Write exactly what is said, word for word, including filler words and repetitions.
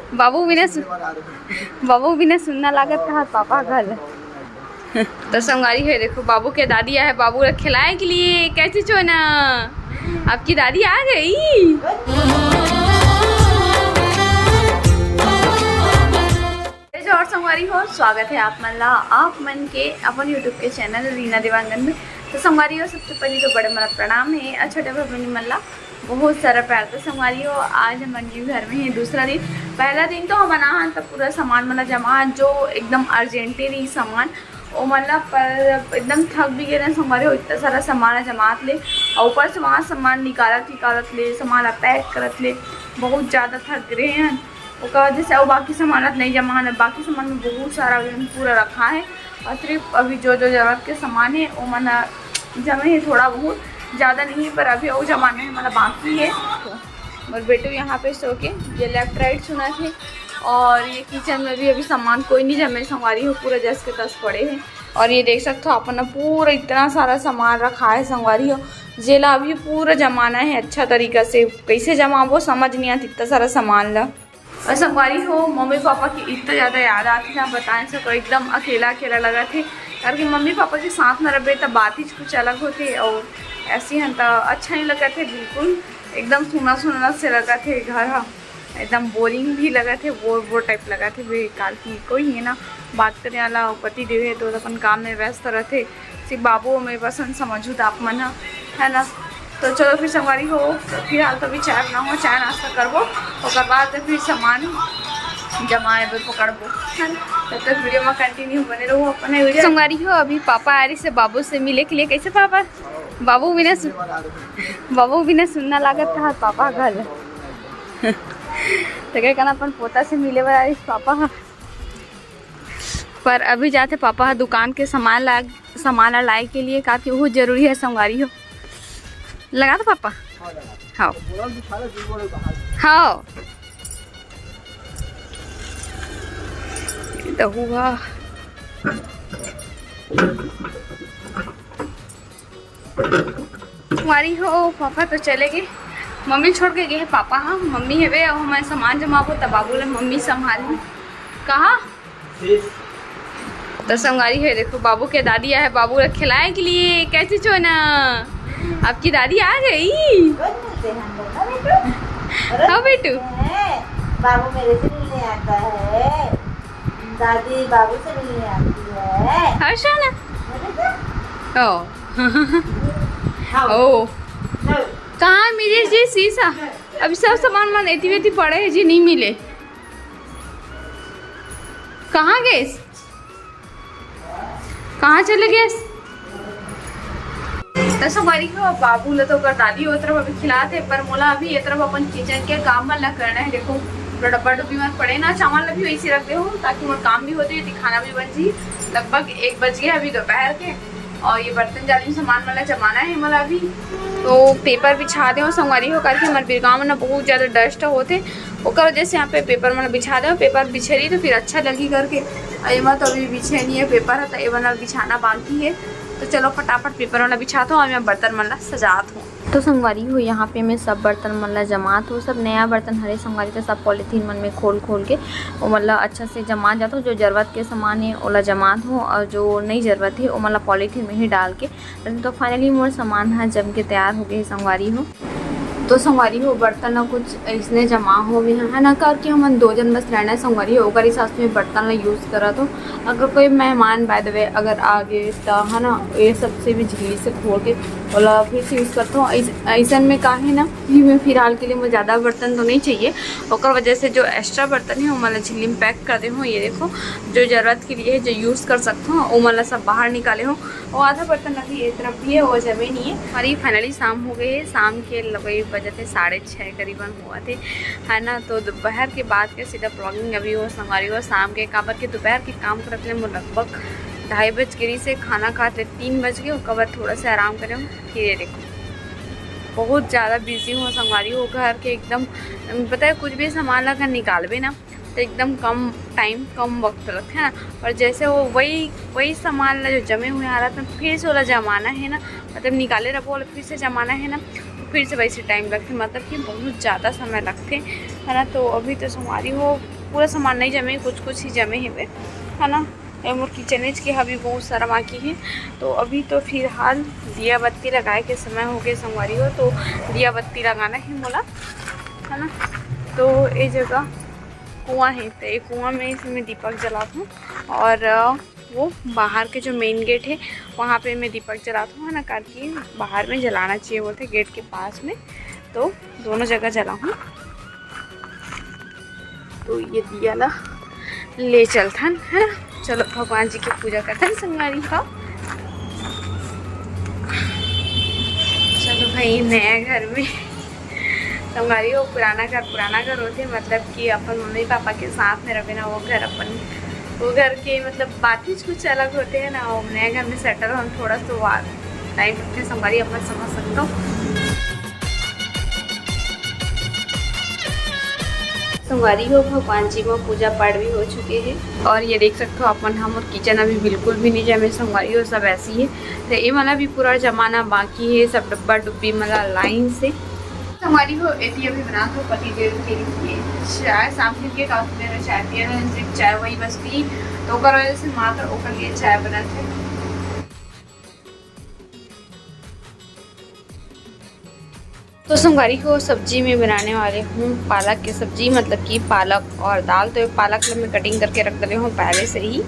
बाबू बिना सु-, बाबू बिना सुन्ना लागत कहा पापा घर। तो संगवारी हो, देखो बाबू के दादी आए हे बाबू ला खिलाए के लिए। कैसे छोना, आपकी दादी आ गई। जय जोहार संगवारी हो, स्वागत है आप मन ला, आप मन के अपन YouTube के चैनल रीना देवांगन में। तो संगवारी हो, सबसे पहले तो बड़े मन ला प्रणाम हे और छोटे भाई बहन मन ला बहुत सारा प्यार। तो संगवारी हो, आज हमन के घर में हे दूसरा दिन। पहला दिन तो हमन आहन त पूरा सामान मन ला जमा, जो एकदम अर्जेंटे रही सामान, ओ मन ला, पर एकदम थक भी गए रहेन संगवारी हो, इतना सारा सामान ला जमात ले, और ऊपर से वहाँ सामान निकालत निकालत ले, सामान ला पैक करत ले बहुत ज़्यादा थक गए हन। ओकर वजह से अउ बाकी सामान ला नहीं जमा हन, बाकी सामान में बहुत सारा एकदम पूरा रखा है, और सिर्फ अभी जो जो जरूरत के सामान है वो मन जमे है, थोड़ा बहुत, ज़्यादा नहीं है, पर अभी वो जमाना है, मतलब बाकी है। और बेटू यहाँ पे सो के ये लेफ्ट राइट सुना थे, और ये किचन में भी अभी सामान कोई नहीं जमे संगवारी हो, पूरा जस के तस पड़े है। और ये देख सकते हो अपन पूरा इतना सारा सामान रखा है संगवारी हो, जेला अभी पूरा जमाना है अच्छा तरीका से। कैसे जमाबो समझ नहीं आत इतना सारा सामान ला। और संगवारी हो, मम्मी पापा की इतना ज़्यादा याद आती ना, बता नहीं सको, एकदम अकेला अकेला लगा थे, करके मम्मी पापा के साथ में रहे तब बात ही कुछ अलग होती। और ऐसे ही हम तो अच्छा नहीं लगा थे बिल्कुल, एकदम सुना सुना से लगा थे घर हा, एकदम बोरिंग भी लगा थे, बोर बोर टाइप लगा थे। बेकार की कोई है ना बात करे वाला, पति देव है तो अपन काम में व्यस्त रहते। सिर्फ बाबू अउ मैं बस समझू त आप मन ह, है ना। तो चलो फिर संगवारी हो, फिलहाल तो अभी चाय बनाऊंगा, चाय नाश्ता करबो, ओकर बाद फिर सामान जमाए बर पकड़बो, है ना। तब तक वीडियो में कंटिन्यू बने रहो अपने वीडियो। संगवारी हो, अभी पापा आ रही से बाबू से मिले के लिए। कैसे पापा? बाबू बिना सु-, बाबू बिना सुन्ना लागत कहा पापा घर। तो क्या कहना, अपन पोता से मिले बर आ रही पापा ह। पर अभी जाते पापा ह दुकान के सामान ला, सामान ला लाए के लिए, काफी बहुत जरूरी है संगवारी हो। लगा दो पापा। हाँ, लगा। हाँ। तो बोला भी खा ले, जो बोले बाहर। हाँ। ये तो हुआ। संगवारी हो, पापा तो चले गए, मम्मी छोड़ के गए पापा। हाँ, मम्मी हवे, अब हमारे सामान जमाबो, तब बाबू ले मम्मी संभाली। कहाँ? तो संगवारी है, देखो बाबू के दादी आए है बाबू ला खिलाए के लिए। कैसे छोना, आपकी दादी आ गई? रोज मिलते हैं हम लोग ना बेटू? रोज हाँ बेटू। मिलते हैं। बाबू मेरे से मिलने आता है, दादी बाबू से मिलने आती है। हाँ सोना। है ना? ओ। हाँ। ओ। हाँ। कहाँ मिले जी शीशा? अभी सब सामान मन एती वेती पड़े है जी, नहीं मिले। कहाँ गए? कहाँ चले गए? तो संगवारी हो, बाबू ला तो ओकर दादी ओ तरफ अभी खिलात हे, पर मोला अभी ये तरफ अपन किचन के काम मन ला करना है। देखो, पूरा डब्बा डुब्बी मत पड़े ना, चावल ला भी वैसे रख दे हूँ, ताकि मोर काम भी होते, खाना भी बन जी। लगभग एक बज गया अभी दोपहर के, और ये बर्तन जाली सामान मन ला जमाना है मोला अभी। तो पेपर बिछा दे हो संगवारी हो, करके हमारे बिरगांव में ना बहुत ज़्यादा डस्ट होते, ओकर वजह से यहाँ पे पेपर मन बिछा दे। पेपर बिछे रही तो फिर अच्छा लगी करके। अउ एमा तो अभी बिछे नहीं है पेपर, तो ये वाला बिछाना बाकी है। तो चलो फटाफट पेपर वाला बिछात हूँ और मैं बर्तन मन ला सजात हूँ। तो संगवारी हो, यहाँ पे मैं सब बर्तन मन ला जमात हूँ। सब नया बर्तन हरे संगवारी, तो सब पॉलीथीन मन में खोल खोल के ओमन ला अच्छा से जमा जात हूँ। जो जरूरत के सामान है ओला जमात हूँ, और जो नहीं जरूरत है ओमन ला पॉलीथीन में ही डाल के। तो फाइनली मोर सामान ह जम के तैयार हो गए संगवारी हो। तो संगवारी हो, बर्तन ह कुछ इसने जमा हो गए हैं, है ना, करके हमन दो जन बस रहना है संगवारी हो, ओकर हिसाब से मैं बर्तन ला यूज़ करत हूँ। अगर कोई मेहमान by the way अगर आ गए तो, है ना, ये सब से भी झिल्ली से खोल के ओला फिर से यूज़ करत हूँ। ऐस-, ऐसन में का है ना कि मैं फिलहाल के लिए मुझे ज़्यादा बर्तन तो नहीं चाहिए, ओकर वजह से जो एक्स्ट्रा बर्तन है वो मैं झिल्ली में पैक कर दे हूँ। ये देखो, जो ज़रूरत के लिए है, जो यूज़ कर सकते हो, वो मतलब सब बाहर निकाले हूँ। वो आधा बर्तन अभी ये तरफ भी है, वो जमे नहीं है। और ये फाइनली शाम हो गई है, शाम के लगभग बजत है साढ़े छः करीबन हुआ थे, है ना। तो दोपहर के बाद के सीधा ब्लॉगिंग अभी वो संगवारी हो शाम के, काबर के दोपहर के काम करत ले मोर लगभग ढाई बज के रही से, खाना खात ले तीन बज गए, ओकर बाद थोड़ा सा आराम करे हूँ। फिर ये देखो, बहुत ज़्यादा बिजी हूँ संगवारी हो घर के एकदम। पता है, कुछ भी सामान ला अगर निकालबे ना तो एकदम कम टाइम, कम वक्त लगथे ना। और जैसे वो वही, वही सामान ला जो जमे हुए हालत में फिर से ओला जमाना है ना, मतलब निकाले रखो, ओला फिर से जमाना है ना, तो फिर से वैसे टाइम लगथे, मतलब कि बहुत ज़्यादा समय लगथे, है ना। तो अभी तो संगवारी हो पूरा सामान नहीं जमे, कुछ कुछ ही जमे हेबे, है ना। ये मोर किचनेज के अभी बहुत सारा बाकी है। तो अभी तो फिलहाल दिया बत्ती लगाए के समय हो गए संगवारी हो, तो दिया बत्ती लगाना है मोला, है ना। तो ये जगह कुआं है, तो ये कुआं में इसमें दीपक जलात हूँ। और अ, वो बाहर के जो मेन गेट है, वहाँ पे मैं दीपक जलात हूँ, है ना, करके बाहर में जलाना चाहिए बोलते गेट के पास में। तो दोनों जगह जलाहूँ। तो ये दिया ला ले चलथन, है ना। चलो भगवान जी की पूजा करथन संगवारी हो। चलो भाई, नया घर में संगवारी हो, पुराना घर पुराना घर होते, मतलब कि अपन मम्मी पापा के साथ में रहे ना, वो घर अपन, वो घर के मतलब बात ही कुछ अलग होते हैं ना। और नया घर में सेटल होना थोड़ा तो टाइम लगते संगवारी, अपन समझ सकता हूँ। संगवारी हो, भगवान जी में पूजा पाठ भी हो चुके हैं। और ये देख सकते हो अपन, हमर किचन अभी बिल्कुल भी नहीं जमे संगवारी हो, सब ऐसी है। तो ये वाला भी पूरा जमाना बाकी है, सब डब्बा डुब्बी मला लाइन से। संगवारी हो, एती अभी बना तो पति देव के लिए चाय, शाम के लिए काफी देर चाय पिया है, सिर्फ चाय वही बचती, तो ओकर वजह से मात्र ओकर लिए चाय बनत है। तो संगवारी हो, सब्जी में बनाने वाले हूँ पालक की सब्जी, मतलब कि पालक और दाल। तो ये पालक ला मैं कटिंग करके रख दे हूँ पहले से ही।